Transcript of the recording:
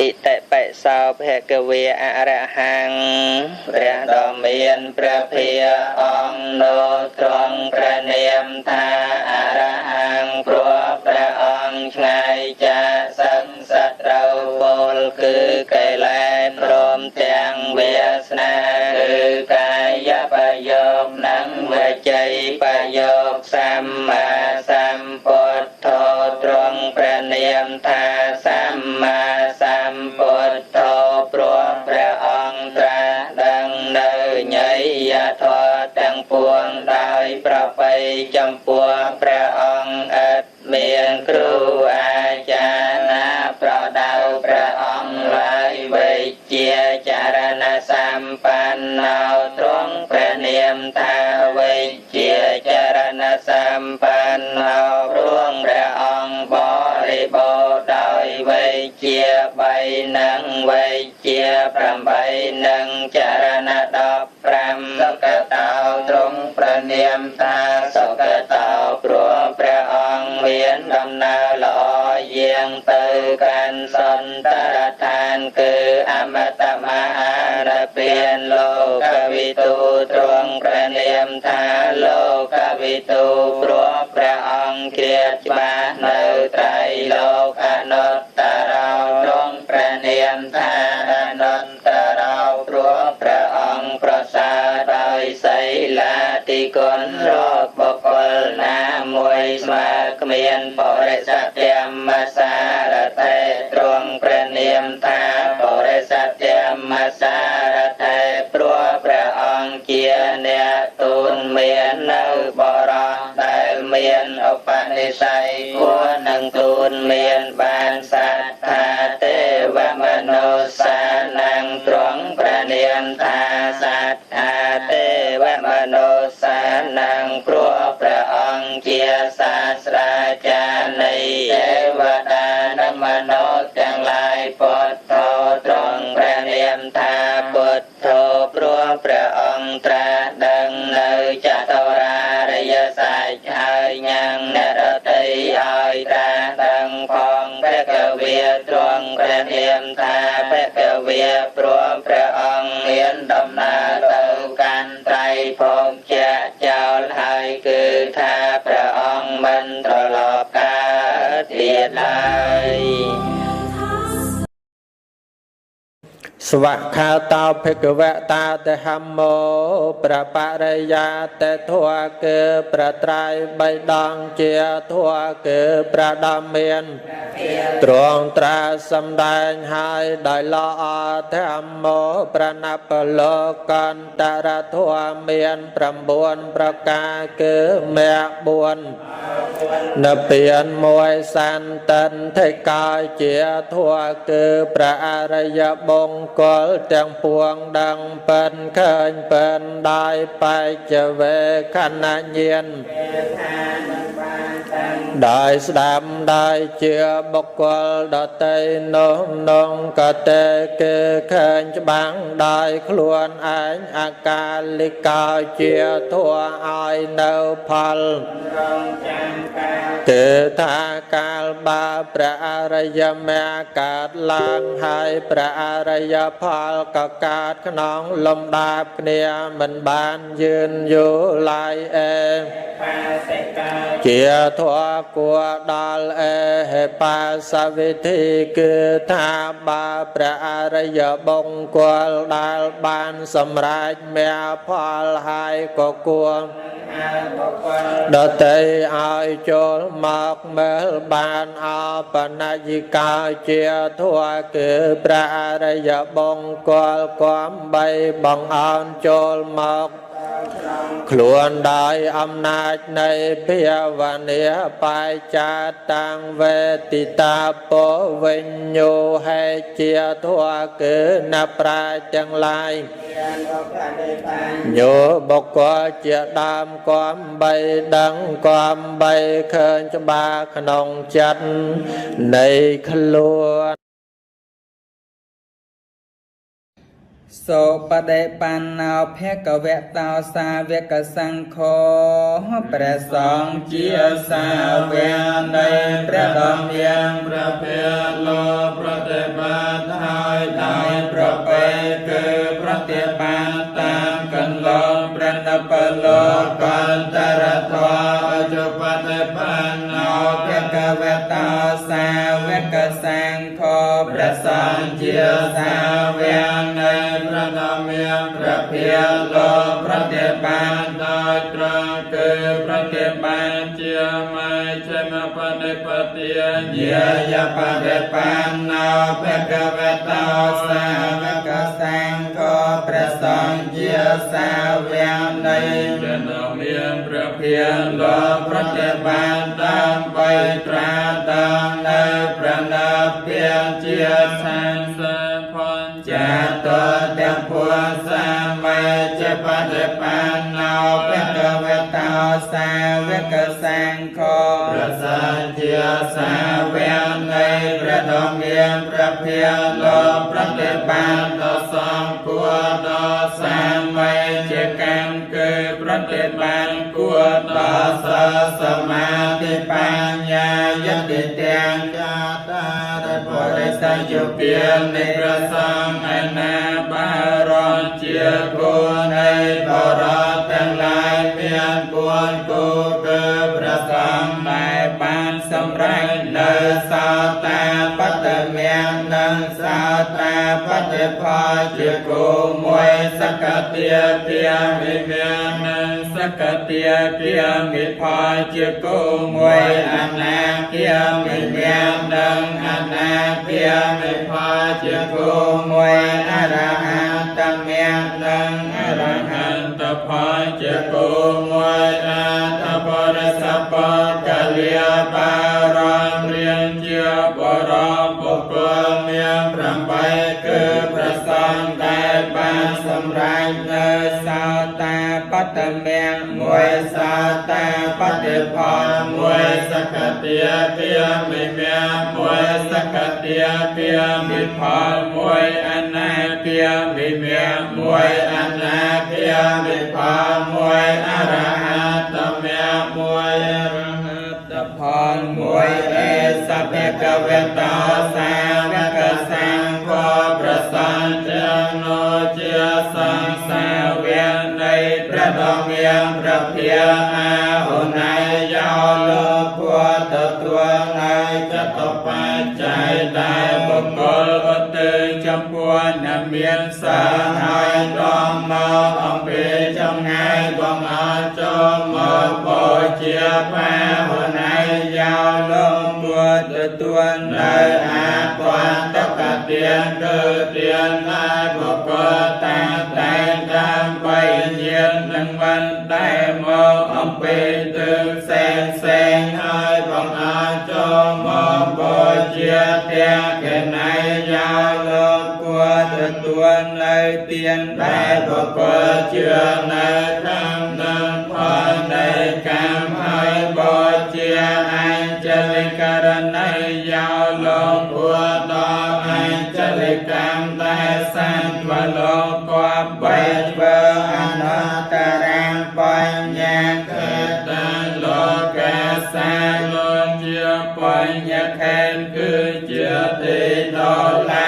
ឥតិបិសោភគវេអរហង្គព្រះដ៏មានព្រះភិយអង្គនោះទ្រង់ព្រះនាមថាអរហង្គព្រោះព្រះអង្គឆ្ងាយចាកសឹងសត្រូវពលគឺកិលេសព្រមទាំងវាសនាគឺកាយប្រយោគនិងវចីប្រយោគសម្មាសម្ពុទ្ធោទ្រង់ព្រះនាមថាសម្មាសម្ពុទ្ធោព្រោះព្រះអង្គត្រាស់ដឹងនៅញយធម៌ទាំងពួងដោយប្រពៃចំពោះព្រះអង្គឥតមានគ្រូអាចារ្យណាប្រដៅព្រះអង្គឡើយវិជ្ជាចរណសម្បណ្ណោទ្រង់ព្រះនាមថាវិជ្ជាចរណសម្បណ្ណោព្រោះព្រះអង្គបរិបូរណ៍ដោយវិជ្ជា3និងវិជ្ជា8និងចរណ15សុគតោទ្រង់ព្រះនាមថាសុគតោព្រោះព្រះអង្គមានដំណើរល្អយាងទៅកាន់សន្តរឋានគឺអមតមហានិព្វានលោកវិទូទ្រង់ព្រះនាមថាលោកវិទូព្រោះព្រះអង្គជ្រាបច្បាស់នៅត្រៃលោកអនុត្តរោទ្រង់ព្រះនាមថាអនុត្តរោព្រោះព្រះអង្គប្រសើរដោយសីលាតិគុណរកបុគ្គលណាមួយស្មើគ្មានបរិសធម្មសារថេទ្រង់ព្រះនាមថាបរិសធម្មសារថេព្រោះព្រះអង្គជាអ្នកទូនមាននៅបរោះដែលមានឧបនិស្ស័យគួរនឹងទូនមានបានសត្ថាទេវមនុស្សានំទ្រង់ព្រះនាមថាសត្ថាទេវមនុស្សានំព្រោះព្រះអង្គជាសាស្ត្រាចារ្យនៃទេវតានិងមនុស្សទាំងឡាយពុទ្ធោទ្រង់ព្រះនាមថាពុទ្ធោព្រោះព្រះអង្គត្រាស់ដឹងនៅចតុរារិយសច្ចហើយញ៉ាំងអ្នកដទៃឲ្យត្រាស់ដឹងផងព្រះកវាទ្រង់ព្រះនាមថាព្រះកវាព្រោះព្រះអង្គមានដំណើរទៅកាន់ត្រៃភពជាចោលហើយគឺថាព្រះអង្គមិនត្រឡប់កើតទៀតឡើយ ស្វខាតោភិក្ខវតាតហមោព្រះបរិយាតធัวគឺព្រះត្រៃបីដងជាធัวគឺព្រះដ៏មានទ្រង់ត្រាសម្ដែងហើយដោយល្អធម្មោប្រណពលោកន្តរធัวមាន9ប្រការគឺមគ្គ4និព្វាន1សន្តិនធិកាយជាធัวគឺព្រះអរិយបុគ្គលទាំងពួងដឹងពិនឃើញពិនដោយបច្ចវេខណញាណដោយស្ដាប់ដោយជាបុគ្គលដតីនោះនងកតេគឺឃើញច្បាំងដោយខ្លួនឯងអកាលិកោជាធัวឲ្យនៅផលគឺថាកាលបើព្រះអរិយមគ្គកើតឡើងហើយព្រះអរិយផលក៏កើតក្នុងលំដាប់គ្នាមិនបានយឺនយូរឡើយអេជាធัวគួរដល់អេហេបាសវិធីគឺថាបើព្រះអរិយបុគ្គលដែលបានសម្រេចមគ្គផលហើយក៏គួរដតីឲ្យចូលមកមើលបានអបនយិកាជាធัวគឺព្រះអរិយបុគ្គលគំបីបងអោនចូលមកខ្លួនដោយអំណាចនៃភាវនាបាយចាតាំងវេទិតាពោវិញ្ញោហេជាធัวគឺអ្នកប្រាជ្ញទាំងឡាយញោបុគ្គលជាដើមគំបីដឹងគំបីឃើញច្បាស់ក្នុងចិត្តនៃខ្លួន សុបដិបណ្ណោភគវតោសាវកសង្ឃោព្រះសង្ឃជាសាវកនៃព្រះដ៏មាន ព្រះភិលោប្រតិបត្តិ សង្ឃោព្រះសង្ឃជាសាវកនៃព្រះដ៏មានព្រះភិលោកប្រតិបានដោយត្រង់គឺប្រតិបានជាមជ្ឈិមបដិបទាញាយបដិបណ្ណោភគវតោសាវកសង្ឃោព្រះសង្ឃជាសាវកនៃព្រះដ៏មានព្រះភិលោកប្រតិបានដើម្បីត្រាតំនៅព្រះនិព្វានជាសានសផនចាតតពុសម័យជាបដិបណ្ណោភគវតោសាវកសង្ឃោព្រះសង្ឃជាសាវកនៃព្រះដ៏មានព្រះភិលោកប្រតិបានដ៏សំគួរដល់សម័យជាកម្មគឺប្រតិបានគួរដល់សមាធិបញ្ញាយតិទាំងចាតារិបរិសយុពានៃព្រះសង្ឃឯណាបារនជាគូនៃបរតទាំងឡាយមានពួនគូគឺព្រះសង្ឃដែលបានសម្រេចនៅសោតាបត្តមគ្គនិងសោតាបតិផលជាគូមួយសកតិគាមិមគ្គនិងសកតិគាមិផលជាគូមួយអនាគាមិមគ្គនិងអនាគាមិផលជាគូមួយអរហន្តមគ្គនិងអរហន្តផលជាគូមួយអត្ថបរិសពកលាបារមរៀនជាបរមបុគ្គលមាន8គឺព្រះសង្ឃដែលបានសម្រេចនៅសោតាបត្តមគ្គមួយសោតាបតិផលមួយសកតិគាមិមគ្គមួយសកតិគាមិផលមួយអនាគាមិមគ្គមួយអនាគាមិផលមួយអរហន្តមគ្គមួយអរហន្តផលមួយអេសភគវតោសាវកសង្ឃោព្រះសង្ឃទាំងនោះជាសង្ឃសាវកនៃព្រះដ៏មានព្រះភិអាហុណយយោលោកគួរទទួលនៅចតុបច្ច័យដែលបុគ្គលឧទ្ទិសចំពោះអ្នកមានសិលហើយនាំមកអំពីចម្ងាយបងអរចូលមកបូជាបាហុណយយោលោកគួរទទួលនៅអាគន្តកទានគឺទានដែលបុគ្គលតាតែងដើម្បីញាតនឹងមិនដែលមកអំពីទិសផ្សេងផ្សេងហើយបងអរចូលមកបូជាទាំងកណៃយោលោកគួរទទួលនៅទានដែលបុគ្គលជឿនៅកម្មនឹងផលនៃកម្មហើយបូជាអញ្ជលិករណីយោលោកគួរដល់អញ្ជលិកម្មដែលសន្វលោកគប្បីធ្វើអនុត្តរាំបញ្ញាខេតលោកសាលោកជាបញ្ញខេនគឺជាទីដ៏ឡា